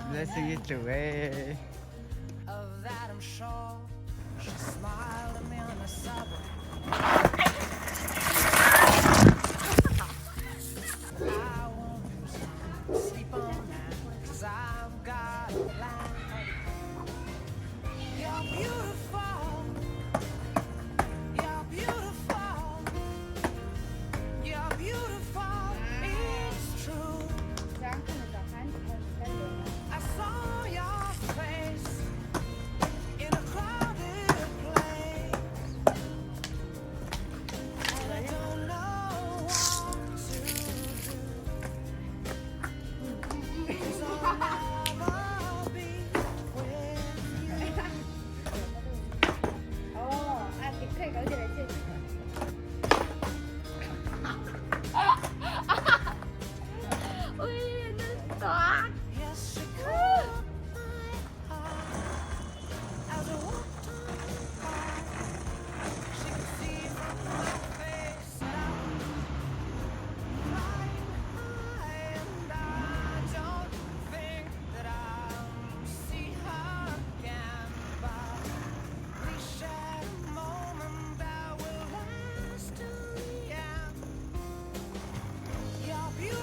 Blessing i tlu e.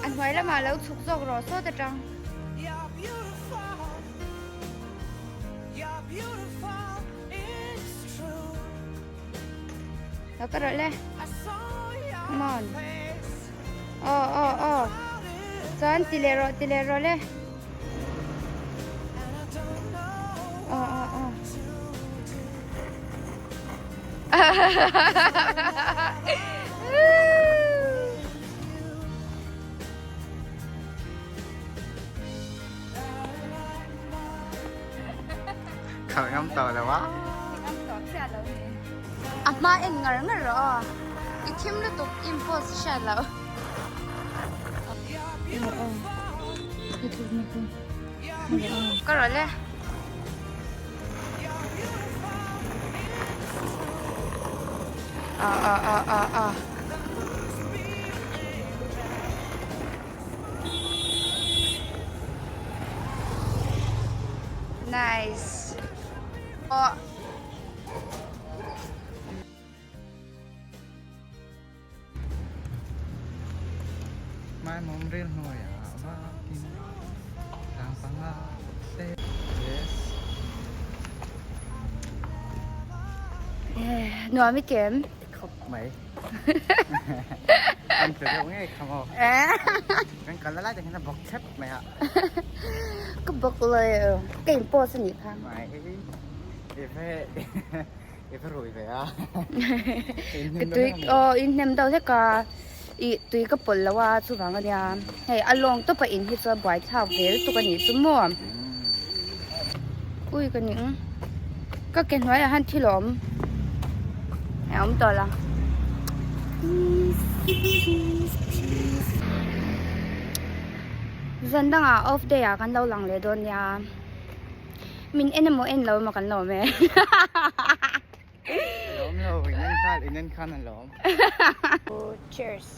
A hnuai lamah lo chhuk zawk rawh sawt atang. Lo ka rawh le. Come on. Aw aw aw. Chuan ti leh rawh ti leh rawh le. Aw aw aw. Khalh ngam tawh lo a. Ngam tawh chiah lo ni. A hma en ngar ngar rawh aw. I thim lutuk i post hriat loh. Ka rawh le. Ah ah ah ah ah. Nice. Oh. Mai mawm ril hnuaiah vakin tlang panga te. Yes. Nuam i kem. Khawp mai. An tlu deuh ngei kha maw. Kan kal la lai te hian a bawk thlep mai a. Ka bawk lo e. Ka in pause a nih kha. Mai. I ve. I va rui ve a. Ka tui aw in hnem deuh hlek a ih tui ka pawlh lo a chuvang a nia hei a lawng tawp a in hi chuan buai thlak ve lutuk a nih chu maw ui ka ning ka ke hnuaiah hian thil a awm a awm tawh lo zan dangah off day ah kan lo lang leh dawn nia. Min en emaw en lo emaw kan lawm e. Lawm lo, in en khan, in en khan a lawm. Cheers.